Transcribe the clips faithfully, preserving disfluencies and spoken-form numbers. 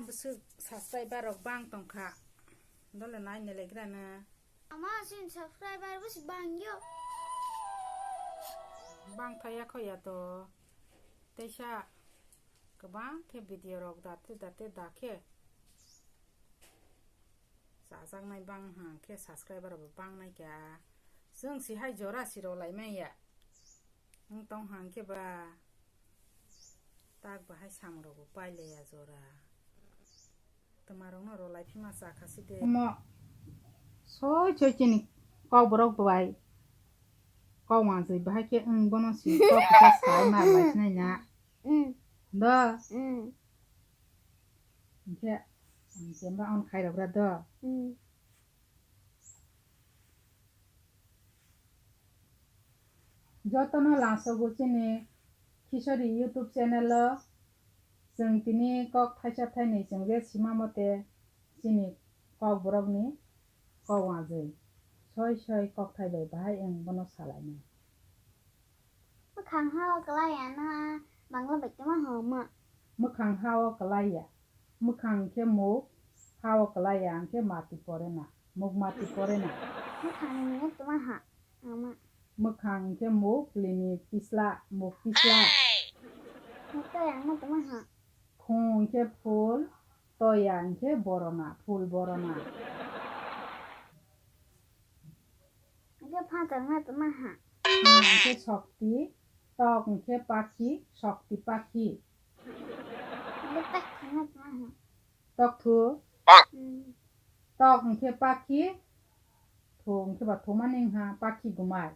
Bwswk subscriber rok bang tongkha. Dole nai nelegrana. Ama sin subscriber bwswk bang yo. Bang thaya khoya to. Teisa kwbang khe video rok date date dakhe. Chajaknai bang ha khe subscriber bo bang nai kha. Chwng si hai jora si rw lai manya. Wng tong hang khe ba tak bahai samung rok bo pai le ya jora. Twma rok no rw lai phi ma cha kha si de. Omo soi soi chini kok borok bai kok manjui bahai khe wng bono si kok kisa sai ma lai sinai na. Mm. Do. Mm. Hingkhe ang camera on khai rok ra do. Mm. Jotono langsogo chini Kishori YouTube channel o. Chwng tini kok thaisa thainwi chwng je sima mote chini kok borokni kok wngwi soi soi kok thai bai bahai wng bono salainai. Mwkhang ha o kwlai ya na Bangla bai tongma homa? Mwkhang ha o kwlai ya. Mwkhang khe muk, ha o kwlai ya hwnkhe mati pore na. Muk mati pore na. Mwkhang ni mung tongma ha, ama? Mwkhang khe muk lini pisla, muk pisla. Muk to yang na tongma ha? Khung khe phul, to yang khe borona, phul borona. Hwnkhe phansa wngna tongma ha. Pha hwnkhe sokti, tok hwnkhe pakhi, sokti pakhi. Hwnkhe tok thangna tongma ha. Tok thu. Hmm. Tok hwnkhe pakhi, thu hwnkhe ba thumani wngha pakhi gumai.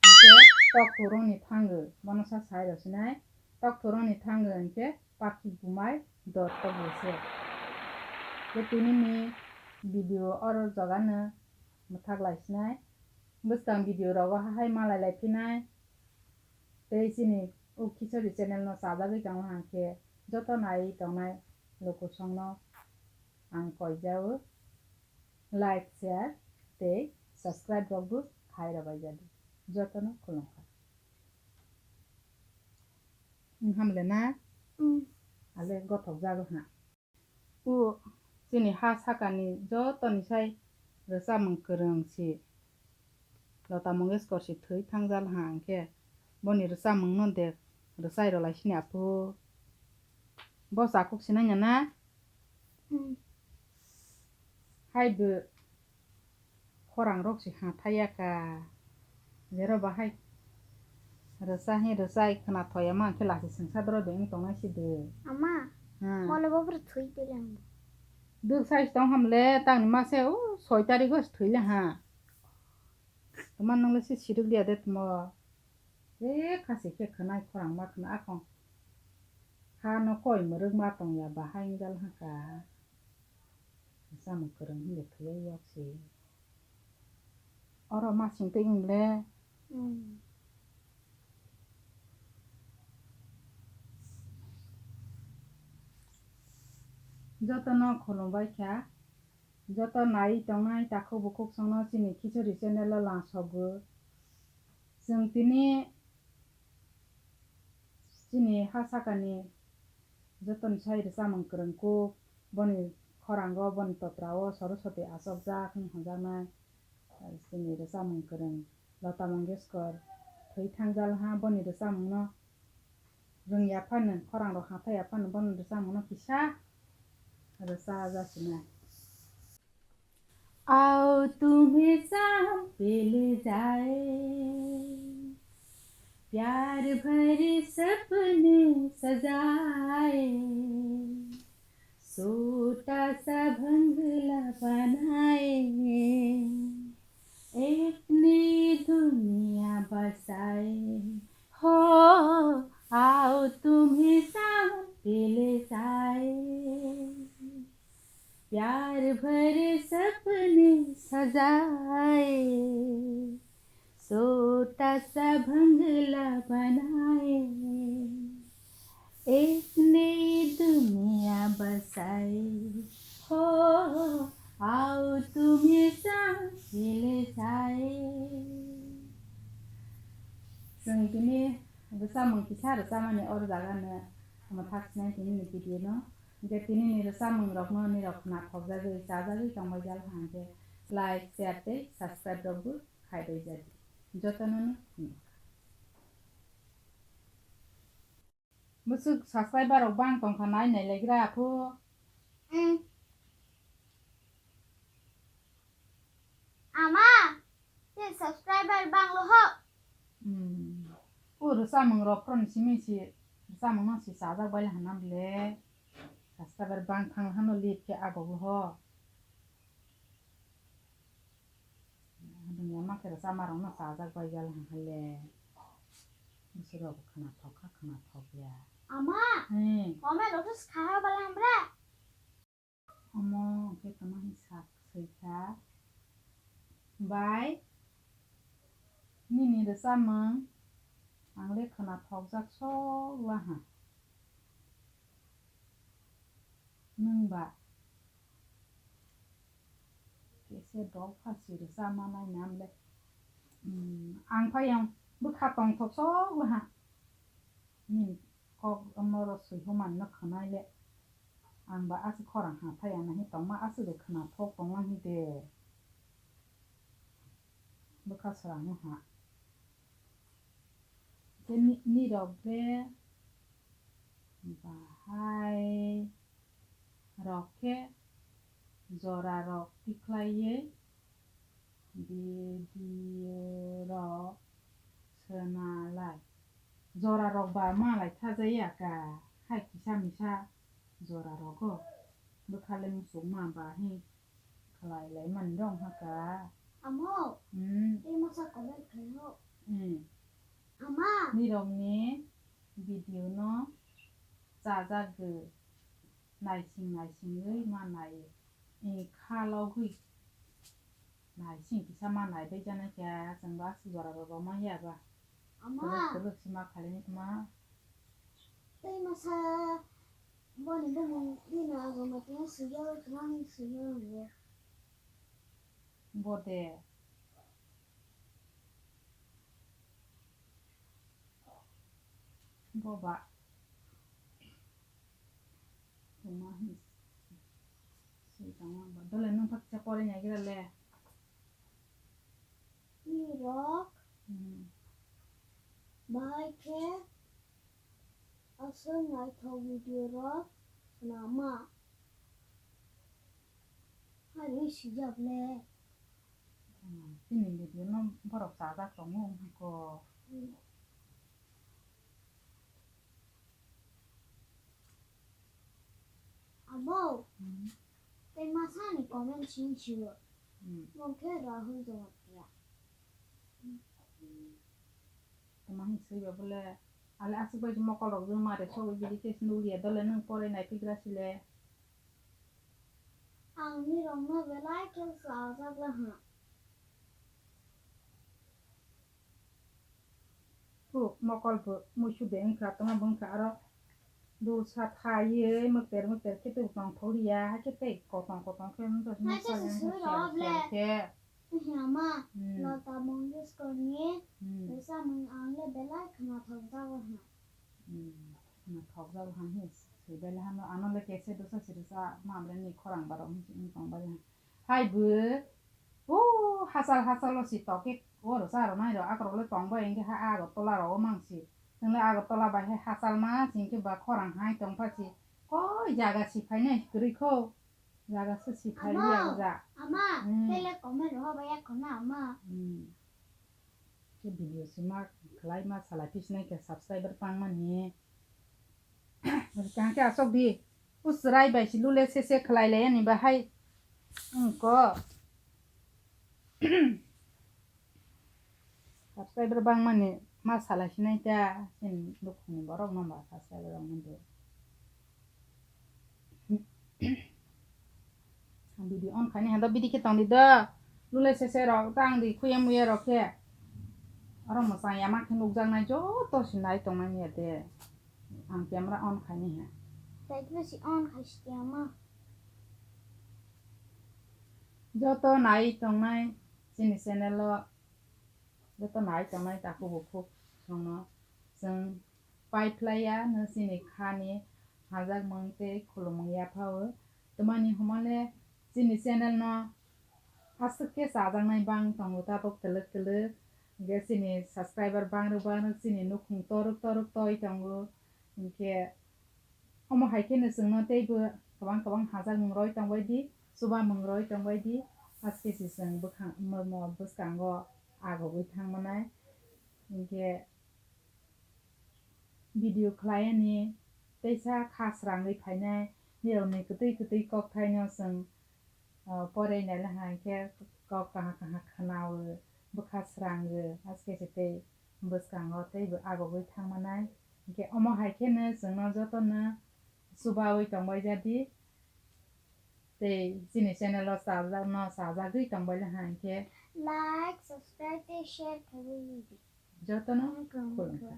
Hwnkhe tok thurungni thangwi, bono sa sai rw sinai. Tok thurungni thangwi hwnkhe pakhi gumai dot tok bwswk. Tei tinini video oro jagano mwthak lai sinai. Bwskang video rogo hahai malai lai phinai. Tei chini o Khichori channel no chajagwi tongo hwnkhe joto naiwi tongnai lukusongno ang koijao. Like, share tei subscribe rokbo khai rwbaijadi. Jotono khulumkha. Wng hamle na? Mm. Ale gothok jago ha. O chini ha sakani jotoni sai rwchapmung kwrwng si Lata Mangeshkar si thwi thangjal ha, hwnkhe boni rwchapmung no de rwchai rwlai sini aphu. Bo chakuk sinai ya na? Hmm. Hai bo khorang rok se ha thaya ka. Jero bahai rwcha hi rwchai khwna thoya ma khe lasi sengsa doro de wng tongnai si de. Ama, hmm. Mole bo bwrwi thwi tele ang. Duk sai tong hamle tangni mase o soi tarikh o thwi le ha. Tuma nang le si siruk liya de tumo. E khasi khe khwnai khorang ma khwna akhong. Ha no koi mwrwk ma tong ya bahai wng jal ha ka. Samung kwrwng hwnwi thwiwi yok se. Oro masing twi wng le. Hmm. Jotono khulumbai kha. Joto naiwi tongnai takhuk bukhuk songno chini Khichori channel o langsogo. Chwng tini chini ha sakani jotoni sai rwchapmung kwrwng kuk, boni khorango, boni totrao Saraswati achokjak hwnwi hwnjaknai. Chini rwchapmung kwrwng Lata Mangeshkar thwi thangjal ha, boni rwchapmungno rwngya phano, khorang rok ha thaya phano, boni rwchapmungno kisa rwchajak sinai. आओ तुम्हें साथ ले जाए, प्यार भरे सपने सजाए, छोटा सा बंगला बनाए, एक नई दुनिया बसाए, हो आओ तुम्हें साथ ले जाए। प्यार भरे सपने सजाए, छोटा सा बंगला बनाए, एक नई दुनिया बसाए, हो आओ तुम्हें साथ ले जाए। Chwng tini bwsa mung kisa rwchapmani oro jaga no mwthak sinai tini ni video no. Hwnkhe tini ni rwchapmung rokno nirok khna thokjagwi chajagwi tongbai jal hwnkhe like, share tei subscribe rokbo khai bai jadi. Jotono no phunukha. Bwswk subscriber rok bang tongkha nai nailaigra aphu. Mm. Ama, te subscriber bang lo ho. Hmm. O rwchapmung rok phron simi si rwchapmung no si chajak bai hwnna ble. Subscriber bang thang hano lip khe agok lo ho. Dunia ma khe rwchapma rok no chajak bai jal hwn hale. Bwswk rok khna thok kha khna thok ya. Ama, hmm, comment rok khe kha ha bala hamra. Omo hwnkhe tongma hwnwi sak swi kha. Bai, nini rwchapmung ang le khna thokjak sok la ha. Nwng ba kese dol pha si rwchapma nai nam le. Hmm, ang phai ang bwkha tongthok sok la ha. Nini kok omo rw swi human no khwnai le. Ang ba aswk khorang ha thai ya nahi tongma aswk de khwna thok tongma hi de. Bwkha swrang no ha. Khe ni, nirok de bahai rok khe jora rok tikhlai ye video rok swnalai. Jora rok ba malai thajai ya ka, hai kisa misa jora rogo bwkha le muchungma ba hi khlai lai mani rong ha ka. Amo, hmm, tei masa comment khlai ho. Hmm. Ama. Nirok ni video no chajak gw. Naising naisingwi ma nai, eh, kha logwi naising kisa ma nai bai jana khe chwng ba aswk jora rok rw man ya ba. Ama. Kwrwk kwrwk se ma khalai ni tma. Tei masa boni bumung bini agama tini swijak tma hwn swijak rw. Bo de. Bo ba. Tongma hin. Swi tongma ba. Dole nwng phak kisa pore nai gira le. Nirok. Hmm. Bahai khe aswk naithok video rok swnama. Hari sijak le. Hmm, chini video no borok chajak tongo wngkha ko. Hmm. Abo. Hmm. Tei masani comment sing sio. Hmm. Mokhe Rahul Jamatia. Tama hin sui ba bole. Ale aswk bai mokol rok jwng ma de sogwi bidi khe nukliya dole nwng porai nai pigra sile. Ang nirokno belai khe chajak laha. Puk mokol bo muisu de wngkha tongma bo wngkha aro dulsa thaiwi mukter mukter khe tongthok liya, hakhe tei kotong kotong khe wngkha. Hakhe se sui rw ble. Khe. Ama, hmm, Lata Mangeshkar ni, hmm, rwchapmung ang le belai khwnathok jago ha. Hmm, khwnathok jago ha hi sui bai le hano, ano le kese dosa se rwchapma ble ni khorang barok wng tong bai le ha. Hai bo, o hachal hachal o si tok khe o rwchap rw nai rw akorok le tong bai hwnkhe ha Agartala rok o mang si. Chwng le Agartala bai hai hachal ma si hwnkhe ba khorang hai tong pha si. Koi jaga si phainai kwrwi kho. Jaga se si phai liya o ja. Ama, hmm, tele comment rw ba ya khwna ama. Hmm. Khe video sima khlai ma salai phi sinai khe subscriber pang mani. Kang khe asok di. O chwrai bai si lule se se khlai lai ani bahai. Wngko. Subscriber bangmani ma salai sinai ta, chini bukhukni borok no ba subscriber rok no do. Video on khaini hado bidi khe tong di do. Lule se se rok tang di khuya muya rok khe. Oro mwchang ya ma khe nukjak nai joto si nai tong nai ya de. Ang camera on khaini ha. Tei khe si on khai si ya ma. Joto nai tongnai chini channel o, joto nai tongnai takhuk bukhuk rokno chwng pai phlai ya no chini khani Hajakmung tei khulumung yaphao. Tamani hwnmale chini channel no aswk khe chajaknai bang tongo tabuk twlwk twlwk. Hinkhe chini subscriber bangrwk bangrwk chini nukhung torwk torwk toi tongo. Hinkhe omo hai kheno chwngno teibo kwbang kwbang hajakmung roi tongbai di, chubamung roi tongbai di. Aske se chwng bwkhang, mo, mo bwskango agugwi thangmanai. Hinkhe video khlaiyani teisa kha srangwi phainai, nirokni kwtwi kwtwi kokthaino chwng, ah, porei naila hai khe kok kaha kaha khwnao, bwkha srango, aske se tei bwskango teibo agugwi thangmanai. Hinkhe omo hai kheno chwngno jotono chubaui tongbai jadi. Tei chini channel o chajakno chajagwi tongbaila hai khe like, subscribe tei share khlaiwi di. Jotono khulumkha.